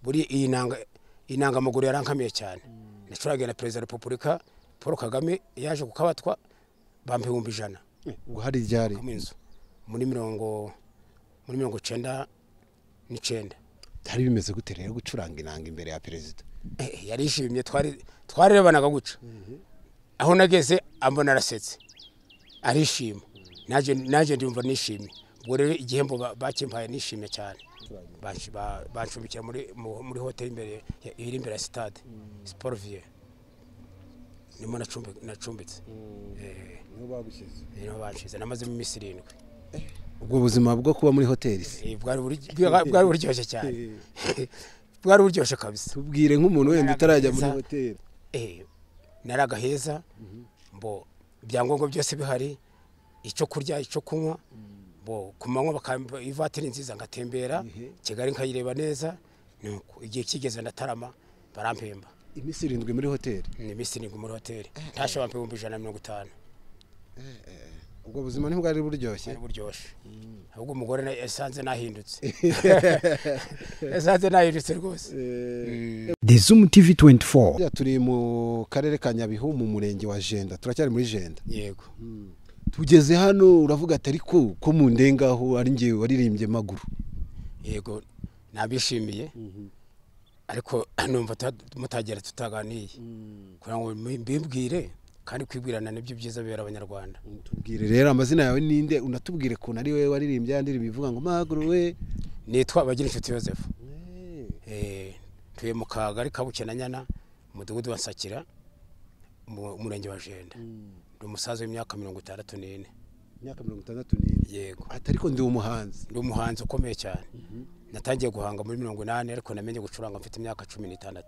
Buri iyi nanga inangamaguru yarankamiye cyane. Nacurangiye na Perezida wa Repubulika Paul Kagame, yaje kukabatwa bampa 100,000. Ubwo hari ryari? Mu inzu muri 99. Byari bimeze gute rero gucuranga inanga imbere ya perezida? Yarishimye, twarebanaga guca. Aho nageze ambona arasetse, arishima, naje ndumva nishimye. Ubwo rero igihembo bakimpaye nishimye cyane. Bancumbikira muri hoteli imbere iri imbere ya stade Sport Ville, nimo nacumbitse. Niho bagushyize? Niho banshize, namazemo iminsi 7. Ubwo buzima bwo kuba muri hoteli se bwari buryoshye cyane. Bwari buryoshye kabisa. Tubwire nk'umuntu wenda utarajya muri hoteli. Naraga heza, mbo ibyangombwa byose bihari, icyo kurya, icyo kunywa, bo ku manywa bakampa ivatiri nziza ngatembera Kigali nkayireba neza. Nuko igihe kigeze ndatarama, barampemba. Iminsi 7 muri hoteli? Ni iminsi 7 muri hoteli, ntashe bampa 150,000. Ubwo buzima ntibwari buryoshye? Bwari buryoshye. Ahubwo umugore yasanze nahindutse. Yasanze nahindutse rwose. The Zoom TV 24. Turi mu karere ka Nyabihu mu murenge wa Jenda, turacyari muri Jenda. Yego. Tugeze hano uravuga ati ariko ko mu ndengaho ari ngewe waririmbye Maguru. Yego, nabishimiye. Ariko numva mutagera tutaganiye. Kugira ngo mbibwire, kandi kwibwirana nibyo byiza bibera abanyarwanda. Tubwire rero amazina yawe ninde, unatubwire kuntu ari wewe waririmbye ya ndirimbo ivuga ngo Maguru we. Nitwa Bagirinshuti Joseph. Tuye mu kagari ka Bukenanyana, umudugudu wa Nsakira, umurenge wa Jenda. Ndi umusaza w'imyaka 64. Imyaka 64? Yego. Ati ariko ndi umuhanzi. Ndi umuhanzi ukomeye cyane. Natangiye guhanga muri 80, ariko namenye gucuranga mfite imyaka 16.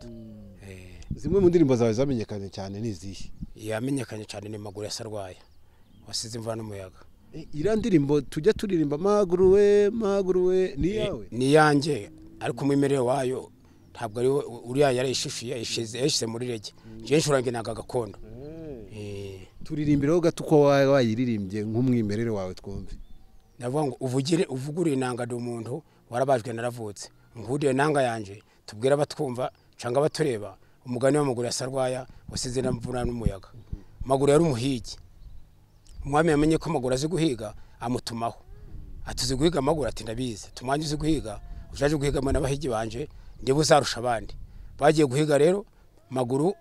Zimwe mu ndirimbo zawe zamenyekanye cyane ni izihe? Yamenyekanye cyane ni Maguru ya Sarwaya, wasize imvura n'umuyaga. Iriya ndirimbo tujya turirimba Maguru we, Maguru we, ni iyawe? Ni iyanjye, ariko umwimerere wayo ntabwo ari uriya, yarayishishuye yayishyize muri rege. Njye ncuranga inanga gakondo. Turirimbiraho gato uko wayiririmbye nk'umwimerere wawe twumve. Ndavuga ngo uvugire uvugure inanga ndi umuntu warabajwe naravutse, nguriye nanga yanje tubwira abatwumva cyangwa abatureba umugani w'amaguru ya Sarwaya wasize n'imvura n'umuyaga. Maguru yari umuhigi. Umwami yamenye ko Maguru azi guhiga, amutumaho. Atuzi guhiga Maguru? Ati ndabizi. Tumwanya uzi guhiga, ujaje guhiga mwe n'abahigi banje, ndiba uzarusha abandi. Bagiye guhiga rero, Maguru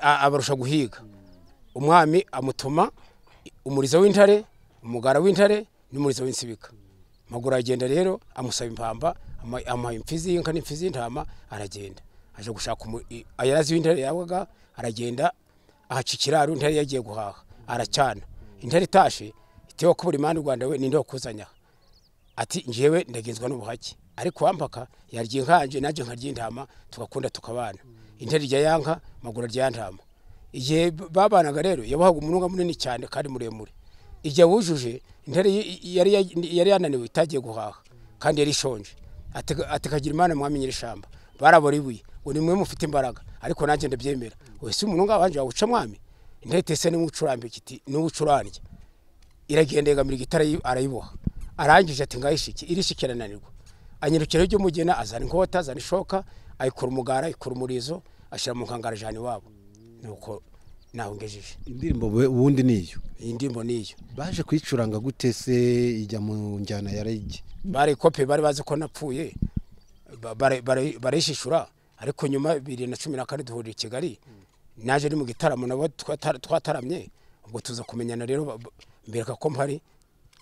abarusha guhiga. Umwami amutuma umurizo w'intare, umugara w'intare n'umurizo w'insibika. Maguru aragenda rero, amusaba impamba, amuha imfizi y'inka n'imfizi y'intama, aragenda aje gushaka ayarazi w'intare yabaga, aragenda ahaca ikiraro intare yagiye guhaha, aracana. Intare itashe itewe ko buri mwana u Rwanda we ninde wakuzanya? Ati njyewe ndagenzwa n'ubuhake, ariko wampaka yarya inkanje nanjye nkarya intama, tugakunda tukabana. Intare irya yanka, Maguru arya yantama. Igihe babanaga rero yabahaga umununga munini cyane kandi muremure. Igihe wujuje intare yari yananiwe itagiye guhaha kandi yari ishonje. Atekagira Imana mwami nyirishamba, barabora ibuye ngo ni mwe mufite imbaraga, ariko nanjye ndabyemera. Wese umununga wanje wawuca mwami? Intare itese n'umucurambi kiti n'ubucurange. Iragenda yegamira igitara arayiboha. Arangije ati ngayishiki, irishikirananirwa. Anyirukira ryo mugena, azana inkota, azana ishoka, ayikora umugara, ayikora umurizo, ashyira mu nkangara jana iwabo. Nuko naho ngejeje. Indirimbo ubundi niyo? Iyi ndirimbo niyo. Baje kuyicuranga gute se ijya mu njyana ya reggae? Bari kope, bari bazi ko napfuye, barayishishura, ariko nyuma 2014 duhurira i Kigali. Naje ni mu gitaramo nabo twataramye, ubwo tuza kumenyana rero, mbereka ko mpari,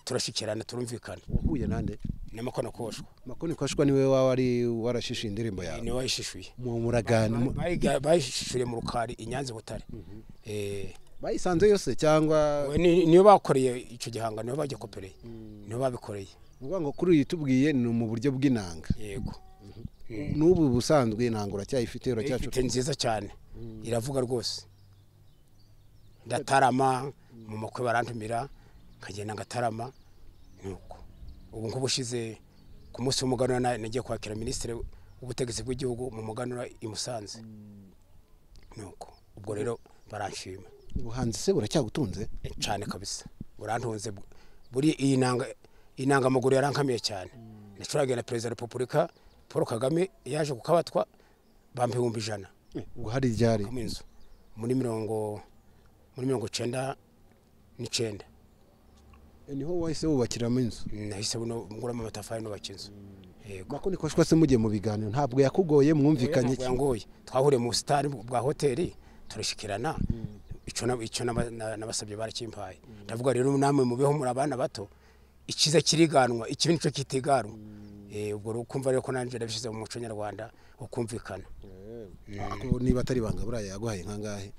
turashikirana turumvikana. Wahuye nande? Ni Makono Koshwa. Makono Koshwa niwe wari warashishuye indirimbo yawe? Niwe wayishishuye. Mu muragano bayishishuye mu Rukari i Nyanza Butare. Bayisanze yose cyangwa niyo bakoreye icyo gihangano, niyo bagikopereye, niyo babikoreye. Uvuga ngo kuri uyu tubwiye ni mu buryo bw'inanga. Yego. N'ubu busanzwe inanga uracyayifite, uracyacura? Nziza cyane, iravuga rwose. Ndatarama mu makwe barantumira, nkagenda ngatarama. Nuko ubu nk'ubushize ku munsi w'umuganura nagiye kwakira minisitiri w'ubutegetsi bw'igihugu mu muganura i Musanze. Nuko ubwo rero baranshima. Ubuhanzi se buracyagutunze? Cyane kabisa, burantunze. Buri iyi nanga inangamaguru yarankamiye cyane. Nacurangiye na Perezida wa Repubulika Paul Kagame yaje kukabatwa bampa 100,000. Ubwo hari ryari? Inzu muri 99. Niho wahise wubakiramo inzu? Nahise nguramo amatafari nubaka inzu. Yego. Makonikoshwa se mugiye mu biganiro ntabwo yakugoye, mwumvikanye iki? Yangoye. Twahuriye mu busitani bwa hoteli turashikirana. Icyo nabasabye barakimpaye. Ndavuga rero namwe mubeho muri abana bato, ikiza kiriganwa, ikibi nico kitiganwa. Ubwo rukumva rero ko nanje ndabishize mu muco nyarwanda ukumvikana. Ako niba atari banga buraya yaguhaye nkangahe?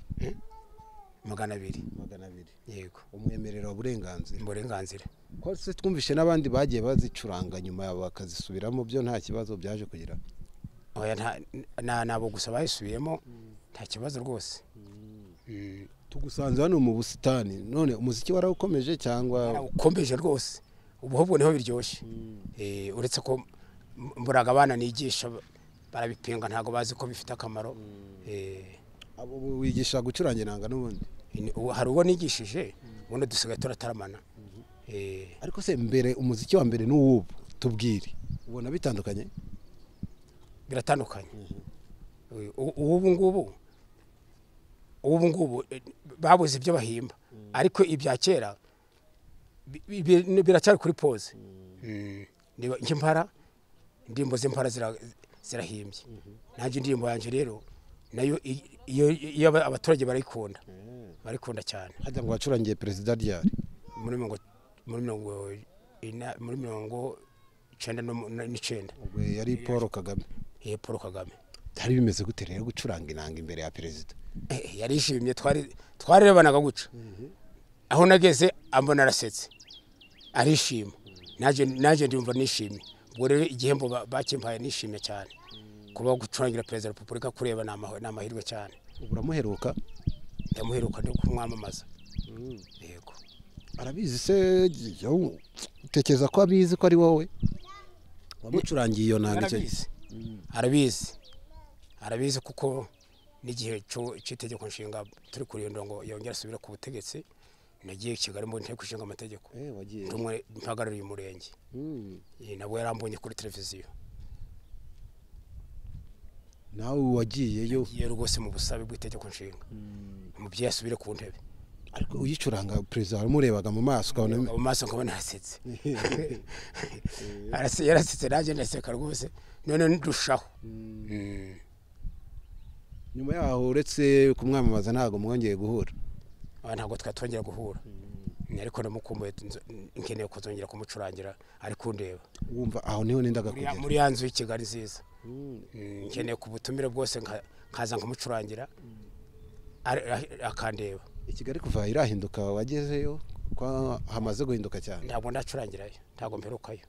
200. 200. Yego. Umwemerera uburenganzira. Uburenganzira. Ko se twumvishe n'abandi bagiye bazicuranga nyuma yabo bakazisubiramo byo nta kibazo byaje kugira? Oya, nta nabo gusa bayisubiyemo, nta kibazo rwose. Tugusanze hano mu busitani, none umuziki warawukomeje cyangwa? Ukomeje rwose. Ubu ahubwo niho biryoshye. Uretse ko mburaga abana nigisha barabipinga, ntago bazi ko bifite akamaro. Abo wigisha gucuranga inanga n'ubundi? Hari uwo nigishije, ubundi dusigaye turataramana. Ariko se mbere umuziki wa mbere n'uwubu tubwire, ubona bitandukanye? Biratandukanye. Ubu ngubu babuze ibyo bahimba, ariko ibya kera biracyari kuri pause. Nk'impara, indirimbo z'impara zirahimbye. Nanjye indirimbo yanjye rero nayo iyo abaturage barayikunda, barikunda cyane. Hajya ngo wacurangiye perezida ryari? Muri 99. Ubwo yari Paul Kagame. Paul Kagame. Byari bimeze gute rero gucuranga inanga imbere ya perezida? Yarishimye, twarebanaga guca. Aho nageze ambona arasetse, arishima. Nanjye ndumva nishimye. Ubwo rero igihembo bakimpaye nishimye cyane. Kuba gucurangira perezida wa Repubulika kureba ni amahirwe cyane. Uramuheruka? Ndamuheruka ndi kumwamamaza. Yego. Arabizi se? Utekereza ko abizi ko ari wowe wamucurangiye iyo nanga? Arabizi. Arabizi. Arabizi kuko n'igihe cy'itegeko nshinga turi kurindwa ngo yongere asubire ku butegetsi, nagiye Kigali mu nteko ishinga amategeko. Ndumwe mpagarariye umurenge. Nabwo yarambonye kuri televiziyo. Nawe wagiyeyo? Yagiye rwose mu busabe bw'itegeko nshinga. Umubyeyi asubire ku ntebe. Ariko uyicuranga perezida waramurebaga mu maso ukabona? Mu maso nkabona arasetse. Yarasetse nanjye ndaseka rwose, none ndushaho. Nyuma yaho uretse kumwamamaza ntabwo mwongeye guhura? Ntabwo twatongera guhura. Ariko ndamukumbuye, nkeneye kuzongera kumucurangira ari kundeba. Wumva aho niho nendaga kugera. Muri ya nzu y'i Kigali nziza. Nkeneye kubutumire bwose nkaza nkamucurangira akandeba. I Kigali kuva irahinduka wagezeyo kwa hamaze guhinduka cyane? Ntabwo ndacurangirayo, ntabwo mperukayo.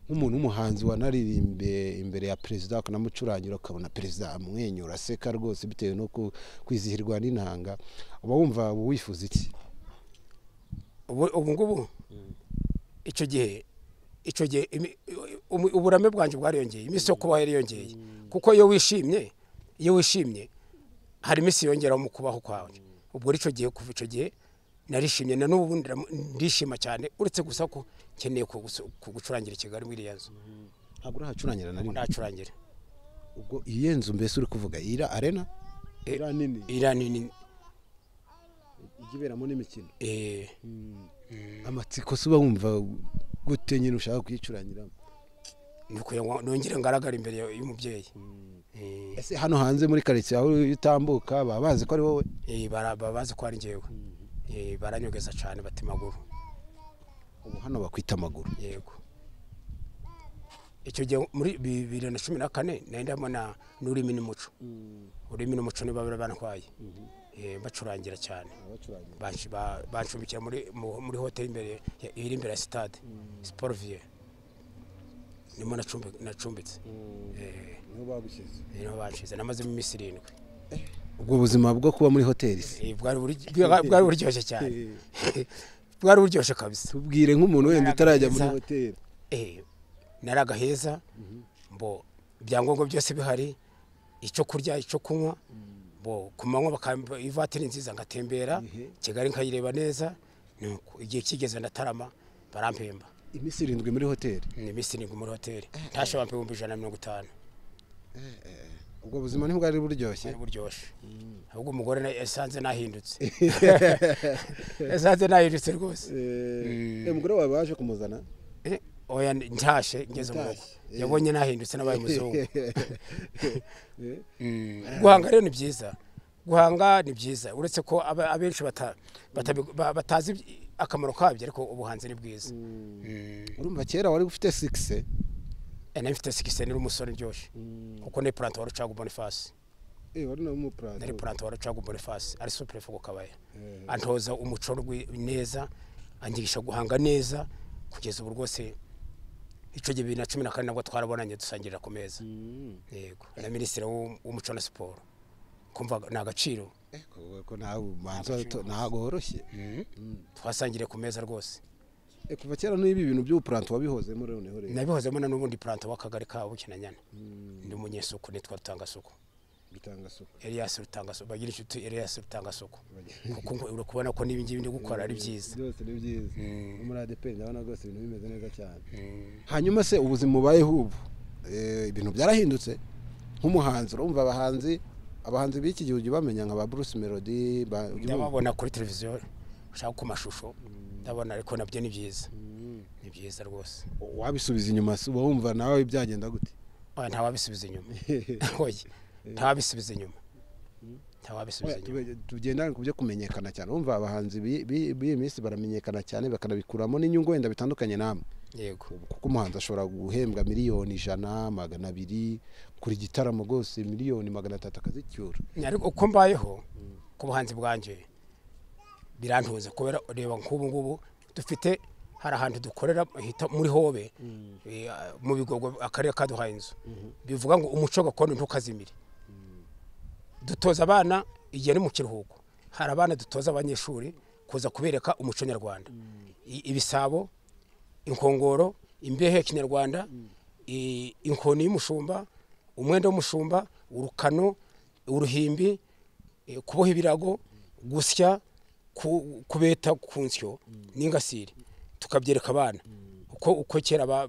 Nk'umuntu w'umuhanzi wanaririmbe imbere ya perezida akanamucurangira, ukabona perezida amwenyura aseka rwose bitewe no kwizihirwa n'inanga, uba wumva wifuza iki? Ubu ngubu icyo gihe uburame bwanjye bwariyongeye, iminsi yo kubaho yariyongeye. Kuko iyo wishimye hari iminsi yongeraho mu kubaho kwawe. Ubwo icyo gihe kuva icyo gihe narishimye, na n'ubu ndishima cyane, uretse gusa ko nkeneye kugucurangira i Kigali muri iriya nzu. Ntabwo urahacurangira na rimwe? Ndahacurangira. Ubwo iyo nzu mbese uri kuvuga ira arena? Ira nini? Ira nini. Ijya iberamo n'imikino. Amatsiko se uba wumva gute nyine ushaka kuyicurangiramo? Nuko nongere ngaragara imbere y'umubyeyi. Ese hano hanze muri quartier aho utambuka baba bazi ko ari wowe? Baba bazi ko ari njyewe. Baranyogeza cyane bati maguru. Ubu hano bakwita maguru. Yego. Icyo gihe muri 2014 nari ndabona n'ururimi n'umuco. Ururimi n'umuco ni babiri bantwaye. Bacurangira cyane. Bancumbikira muri hotel imbere iri imbere ya stade Sport Ville. Nimo nacumbitse. Niho bagushyize. Niho banshize, namazemo iminsi 7. Ubwo buzima bwo kuba muri hoteli se? Bwari buryoshye cyane. Bwari buryoshye kabisa. Tubwire nk'umuntu wenda utarajya muri hoteli. Naraga heza, mbo ibyangombwa byose bihari, icyo kurya, icyo kunywa, mbo ku manywa bakampa ivatiri nziza ngatembera Kigali nkayireba neza. Nuko igihe kigeze ndatarama barampemba. Iminsi 7 muri hoteli? Ni iminsi 7 muri hoteli, ntashe bampa 150,000. Ubwo buzima ntibwari buryoshye? Bwari buryoshye, ahubwo umugore yasanze nahindutse. Yasanze nahindutse rwose. Umugore wawe baje kumuzana? Oya, ntashe ngeze mu rugo yabonye nahindutse nabaye umuzungu. Guhanga rero ni byiza, guhanga ni byiza, uretse ko abenshi batazi akamaro kabyo, ariko ubuhanzi ni bwiza. Urumva kera wari ufite 6? Nari mfite 6, nari umusore uryoshye, kuko ni Planto wa Rucagu Boniface. Wari na mu Planto? Nari Planto wa Rucagu Boniface, ari sous-préfet ku Kabaya. Antoza umuco neza, anyigisha guhanga neza, kugeza ubu rwose. Icyo gihe 2014 nabwo twarabonanye dusangirira ku meza. Yego, na minisitiri w'umuco na siporo. Kumva ni agaciro. Ko ntabwo horoshye. Twasangiriye ku meza rwose. Kuva kera n'ibi bintu by'ubupuranto wabihozemo noneho rero? Nabihozemo na n'ubundi puranto w'akagari ka Bukinanyana. Ndi umunyesuku, nitwa Rutangasuku. Rutangasuku. Elias Rutangasuku, bagira inshuti Elias Rutangasuku. Kuko uri kubona ko n'ibi ngibi ndi gukora ari byiza. Byose ni byiza. Muri ADP ndabona rwose ibintu bimeze neza cyane. Hanyuma se ubuzima ubayeho ubu, ibintu byarahindutse nk'umuhanzi? Urumva abahanzi b'iki gihe ujya bamenya nka ba Bruce Melody? Ndababona kuri televiziyo, ushaka ku mashusho ndabona, ariko nabyo ni byiza, ni byiza rwose. Wabisubiza inyuma se uba wumva nawe byagenda gute? Oya, ntawabisubiza inyuma. Oya, ntawabisubiza inyuma, ntawabisubiza inyuma. Tugendane ku byo kumenyekana cyane. Urumva abahanzi b'iyi minsi baramenyekana cyane, bakanabikuramo n'inyungu wenda bitandukanye namwe. Yego. Kuko umuhanzi ashobora guhembwa 100,000,000, 200,000 kuri gitaramo rwose, 300,000,000 akazicyura. Ariko uko mbayeho ku buhanzi bwanje birantuza, kubera reba nk'ubu ngubu dufite hari ahantu dukorera hita muri Hobe, mu Bigogo, akarere kaduhaye inzu. Bivuga ngo umuco gakondo ntukazimire. Dutoza abana igihe ni mu kiruhuko, hari abana dutoza abanyeshuri kuza kubereka umuco nyarwanda, ibisabo, inkongoro, imbehe ya kinyarwanda, inkoni y'umushumba, umwenda w'umushumba, urukano, uruhimbi, kuboha ibirago, gusya, kubeta ku nsyo n'ingasire, tukabyereka abana uko kera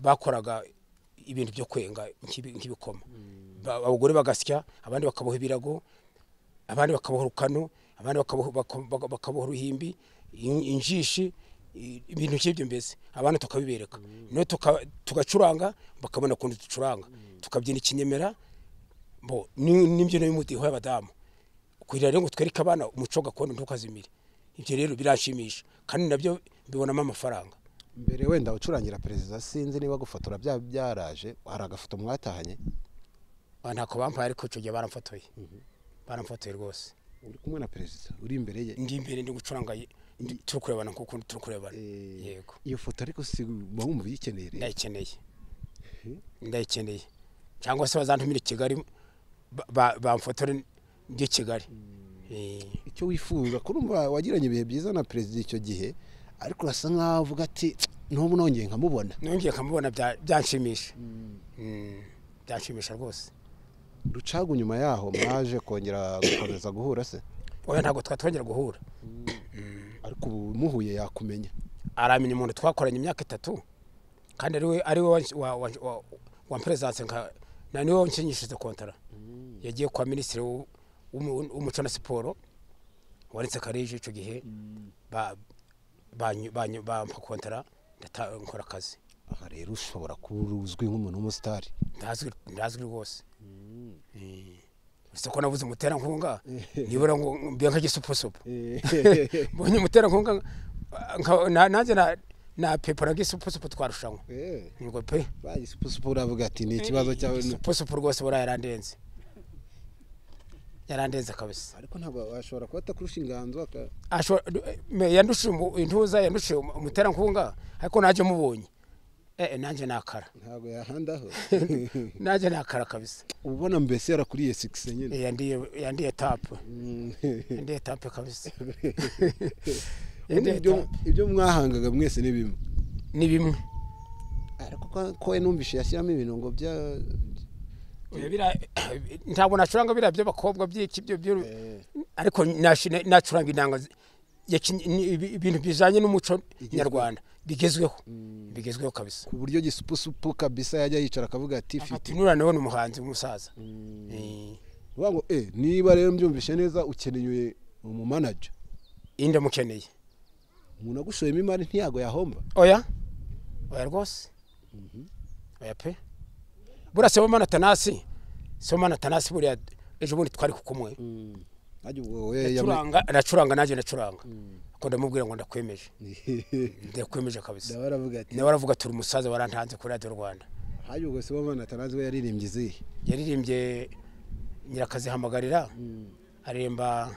bakoraga ibintu byo kwenga nk'ibikoma. Abagore bagasya, abandi bakaboha ibirago, abandi bakaboha urukano, abandi bakaboha uruhimbi, injishi, ibintu nk'ibyo mbese abana tukabibereka. No tugacuranga bakabona ukuntu ducuranga, tukabyina ikinyemera bo n'imbyino y'umudiho y'abadamu, kugira rero ngo twereke abana umuco gakondo ntukazimire. Ibyo rero biranshimisha, kandi nabyo mbibonamo amafaranga. Mbere wenda ucurangira perezida, sinzi niba gufotora byaraje, hari agafoto mwatahanye? Ntako bampaye, ariko icyo gihe baramfotoye, baramfotoye rwose. Uri kumwe na perezida, uri imbere ye? Ndi imbere, ndi gucuranga, turi kurebana nk'uko turi kurebana. Yego. Iyo foto ariko si wumva uyikeneye rero? Ndayikeneye, ndayikeneye, cyangwa se bazantumira i Kigali bamfotore ndi i Kigali. Icyo wifuza, kurumva wagiranye ibihe byiza na perezida icyo gihe, ariko urasa nkaho uvuga ati n'ubu nongeye nkamubona. Nongeye nkamubona byanshimisha, byanshimisha rwose. Rucagu nyuma yaho mwaje kongera gukomeza guhura se? Oya, ntabwo twatongera guhura. Ariko ubu muhuye yakumenya? Aramenya umuntu twakoranye imyaka 3, kandi ariwe wa perezidanse, nka na niwe wansinyishije kontara. Yagiye kwa minisitiri w'umuco na siporo waretse Karije icyo gihe, bampa kontara nkora akazi. Aha rero ushobora kuba uzwi nk'umuntu w'umusitari. Ndazwi rwose. Uretse ko nabuze umuterankunga, nibura ngo mbe nka gisupusupu. Mbonye umuterankunga nanjye na pepora gisupusupu twarushanwa. Ngo pe. Gisupusupu uravuga ati ni ikibazo cyawe. Gisupusupu rwose buriya yarandenze. Yarandenze kabisa. Ariko ntabwo ashobora kuba atakurusha inganzo yandusha intuza, yandusha umuterankunga, ariko najye mubonye. Nanjye nakara. Ntabwo yahandaho. Nanjye nakara kabisa. Ubona mbese yarakuriye 6 nyine. Yandiye tape. Yandiye tape kabisa. Ibyo mwahangaga mwese ni bimwe. Ni bimwe. Ariko ko numvishe yashyiramo ibintu ngo bya ntabwo nacuranga biriya by'abakobwa by'iki byo, ariko nacuranga inanga ibintu bijanye n'umuco nyarwanda bigezweho, bigezweho kabisa, ku buryo Gisupusupu kabisa yajya yicara akavuga ati fite nura nawe n'umuhanzi w'umusaza. Ngo niba rero mbyumvishe neza ukeneye umu manager. Indamukeneye. Umuntu agushoyemo imari ntiyago yahomba. Oya oya rwose. Oya pe. Buriya Sibomana Atanasi, Sibomana Atanasi buriya ejo bundi twari kukumwe. Aracuranga nanjye ndacuranga. Ko ndamubwira ngo ndakwemeje. Ndakwemeje kabisa. Nawe aravuga ati umusaza warantanze kuri Radio Rwanda. Haje ubwo Sibomana Atanasi we yaririmbye izihe? Yaririmbye Nyirakazi hamagarira, aririmba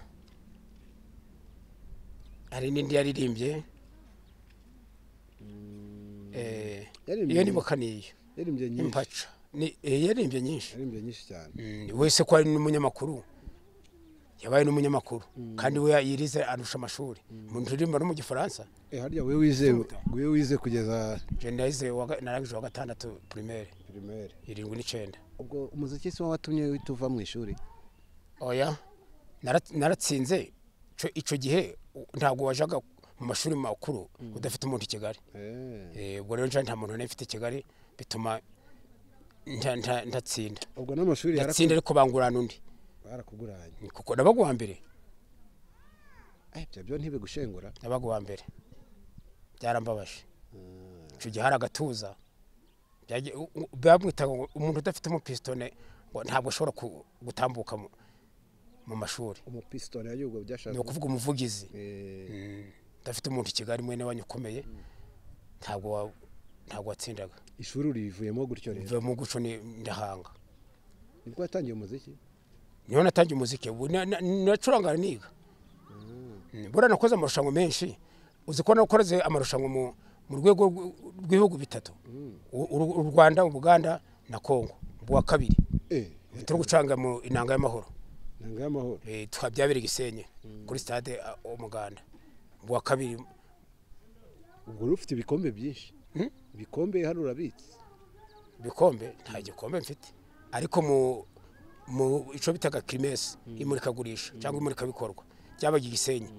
hari n'indi yaririmbye iyo nibuka niyo yaririmbye nyinshi. Impaca ni yaririmbye nyinshi, yaririmbye nyinshi cyane. Wese ko ari n'umunyamakuru, yabaye n'umunyamakuru kandi we yirize arusha amashuri mu ndirimbo no mu Gifaransa. Harya we wize kugeza? Je ndayize narangije wa gatandatu primaire 79. Ubwo umuziki si watumye tuva mu ishuri? Oya, naratsinze ico gihe ntabwo wajaga mu mashuri makuru udafite umuntu i Kigali. Ubwo rero nta muntu nari mfite i Kigali bituma ndatsinda. Ubwo n'amashuri yaratsinda ariko bangurana undi. Barakuguranye. Kuko nabaga mbere. Ibyo byo ntibigushengura. Nabaga mbere. Byarambabaje. Ico gihe hari agatuza. Bamwitaga umuntu udafite umupistone ngo ntabwo ashobora gutambuka mu mashuri. Umupistone yayubwo byashaka ni ukuvuga umuvugizi. Udafite umuntu i Kigali mwene wanyu ukomeye ntabwo watsindaga. Ishuri urivuyemo gutyo rero? Mvuyemo gutyo ndahanga. Nibwo watangiye umuziki? Niho natangiye umuziki, nacuranga niga. Buriya nakoze amarushanwa menshi, uzi ko nakoze amarushanwa mu rwego rw'ibihugu bitatu, u Rwanda, Uganda na Kongo. Ubwa kabiri turi gucanga mu inanga y'amahoro. Inanga y'amahoro twabyabira Gisenyi kuri stade Umuganda. Ubwa kabiri. Ubwo ufite ibikombe byinshi? Ibikombe hano urabitse? Ibikombe nta gikombe mfite, ariko mu ico bitaga kermesse, imurikagurisha cyangwa imurikabikorwa byabaga Gisenyi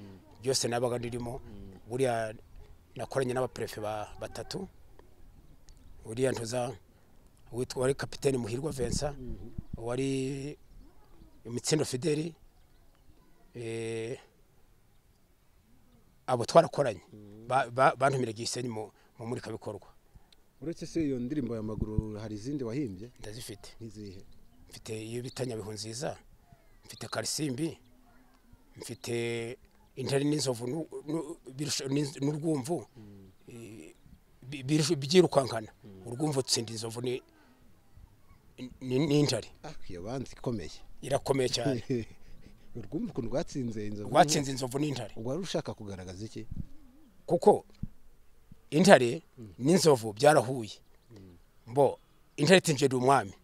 byose nabaga ndirimo. Buriya nakoranye n'abaprefe batatu, uriya ntoza witwa wari kapiteni Muhirwa Vincent, wari Mitsindo Fideli, abo twarakoranye bantumira Gisenyi mu murikabikorwa. Uretse se iyo ndirimbo ya maguru hari izindi wahimbye? Ndazifite. N'izihe? Mfite iyo bita Nyabihu nziza, mfite Karisimbi, mfite intare n'inzovu n'urwumvu byirukankana. Urwumvu tsinda inzovu ni intare. Iyo banzi ikomeye. Irakomeye cyane. Urwumvu ukuntu rwatsinze inzovu. Rwatsinze inzovu n'intare. Ubwo wari ushaka kugaragaza iki? Kuko intare n'inzovu byarahuye. Mbo intare iti ndi umwami,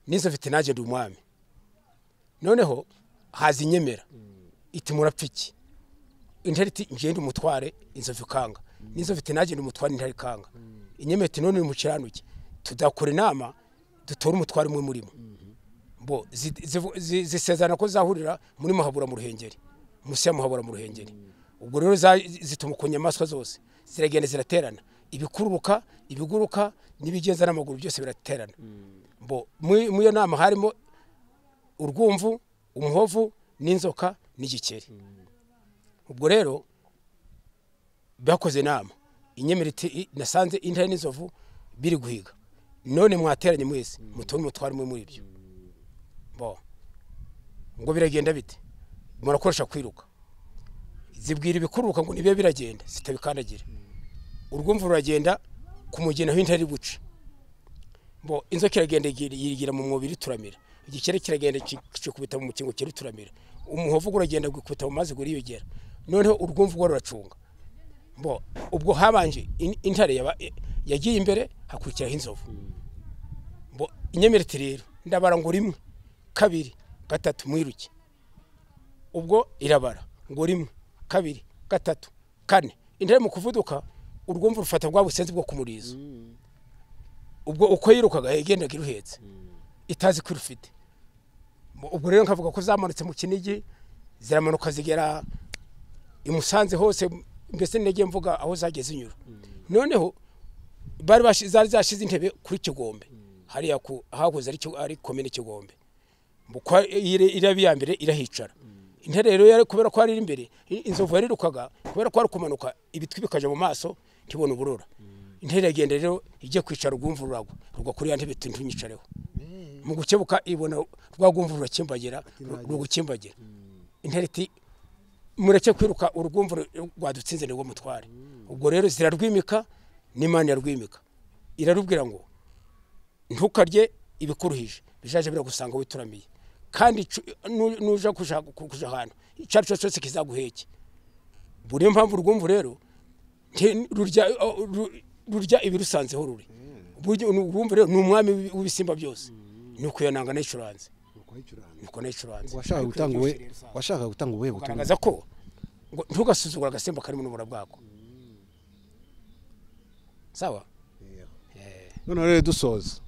n'inzovu iti nanjye ndi umwami. Noneho haza inyemera iti murapfa iki? Intare iti ngende umutware, inzovu ikanga. N'inzovu iti nanjye ndi umutware, intare ikanga. Inyemera iti none mukiranuke, tudakora inama dutore umutware umwe murimo. Mbo zisezerana ko zahurira muri Muhabura mu Ruhengeri, munsi ya Muhabura mu Ruhengeri. Ubwo rero zituma ku nyamaswa zose ziragenda ziraterana, ibikururuka, ibiguruka n'ibigenza n'amaguru byose biraterana. Mbo muri iyo nama harimo urwumvu, umuhovu n'inzoka n'igikeri. Ubwo rero bakoze inama, inyemera iti nasanze intare n'inzovu biri guhiga, none mwateranye mwese mutore umutware umwe muri ibyo. Bo ngo biragenda bite? Murakoresha kwiruka. Zibwira ibikururuka ngo nibe biragenda zitabikandagira. Urwumvu ruragenda kumugena aho intare buce. Bo inzoka iragenda yigira mu mubiri turamira. Igikere kiragenda kikubita mu mukingo kirituramira. Umuhovu uragenda gukubita mu mazi guriyogera. Noneho urwumvu rwo ruracunga. Bo ubwo habanje intare yagiye imbere hakurikiraho inzovu. Bo inyemera iti rero ndabara ngo rimwe, kabiri, gatatu mwiruke. Ubwo irabara ngo rimwe, kabiri, gatatu, kane. Intare mu kuvuduka urwumvu rufata rwa busenzi bwo kumurizo. Ubwo uko yirukaga yagendaga iruhetse itazi ko irufite. Ubwo rero nkavuga ko zamanutse mu Kinigi ziramanuka zigera Imusanze hose mbese nagiye mvuga aho zagiye zinyura. Noneho bari zari zashize intebe kuri Kigombe hariya ku hahoze ari komine Kigombe, iraba iya mbere irahicara. Intare rero yari kubera ko ari imbere, inzovu yarirukaga kubera ko ari kumanuka ibitwi bikaja mu maso ntibone uburora. Intare iragenda rero ijye kwicara urwumvu ruragwa, rugwa kuri ya ntebe ntunyicareho. Mu gukebuka ibona rwa rwumvu rurakimbagira, rugukimbagira. Intare iti mureke kwiruka, urwumvu rwadutsinze nirwo mutware. Ubwo rero zirarwimika n'Imana yarwimika, irarubwira ngo ntukarye ibikuruhije bijaje biragusanga wituramiye, kandi nuja kuja ahantu icyo ari cyo cyose kizaguheke. Buri mpamvu urwumvu rero rurya ibirusanzeho ruri. Urwumvu rero ni umwami w'ibisimba byose. Nuko iyo nanga nayicuranze, nuko nayicuranze. Washaka gutanga ubuhe butumwa? Kugaragaza ko ntugasuzugura agasimba karimo n'ubura bwako. Sawa? None rero dusoza,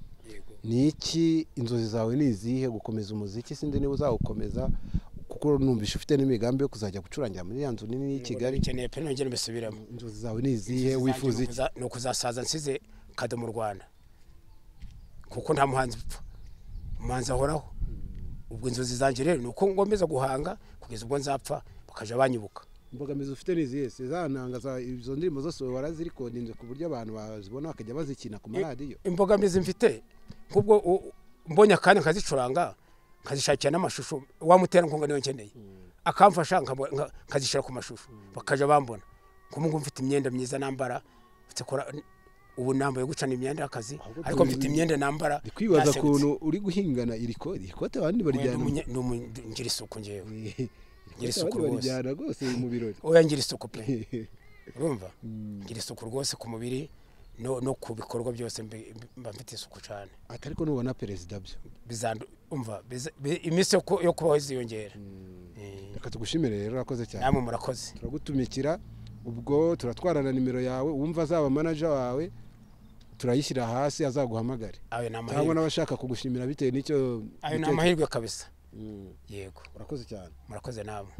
ni iki inzozi zawe ni izihe? Gukomeza umuziki sindi niba uzawukomeza, kuko numvishe ufite n'imigambi yo kuzajya gucurangira muri ya nzu nini y'i Kigali. Nkeneye pe nongere mbisubiremo. Inzozi zawe ni izihe? Wifuza iki? Ni ukuzasaza nsize kado mu Rwanda, kuko nta muhanzi upfa, umuhanzi ahoraho. Ubwo inzozi zanjye rero ni uko ngomeza guhanga kugeza ubwo nzapfa bakaja banyibuka. Imbogamizi ufite ni izihe? Za nanga za izo ndirimbo zose warazirikodinze ku buryo abantu bazibona bakajya bazikina ku maradiyo? Imbogamizi mfite nk'ubwo mbonye akanya nkazicuranga nkazishakira n'amashusho, wa muterankunga niyo nkeneye akamfasha nkazishyira ku mashusho bakaja bambona. Nk'ubu mfite imyenda myiza nambara, ubu nambaye gucana imyenda y'akazi, ariko mfite imyenda nambara. Ndikwibaza ukuntu uri guhingana iri kote abandi barijyana. Ngira isuku ngewe, ngira isuku rwose, rwose mu birori. Oya ngira isuku pe, urumva ngira isuku rwose ku mubiri no ku bikorwa byose mba mfite isuku cyane. Ariko nubona perezida byo umva iminsi yo kubaho iziyongera. Reka tugushimire rero, urakoze cyane. Namwe murakoze. Turagutumikira, ubwo turatwarana nimero yawe, wumva azaba manager wawe turayishyira hasi azaguhamagare. Cyangwa n'abashaka kugushimira bitewe n'icyo. Ayo ni amahirwe kabisa. Yego, urakoze cyane. Murakoze namwe.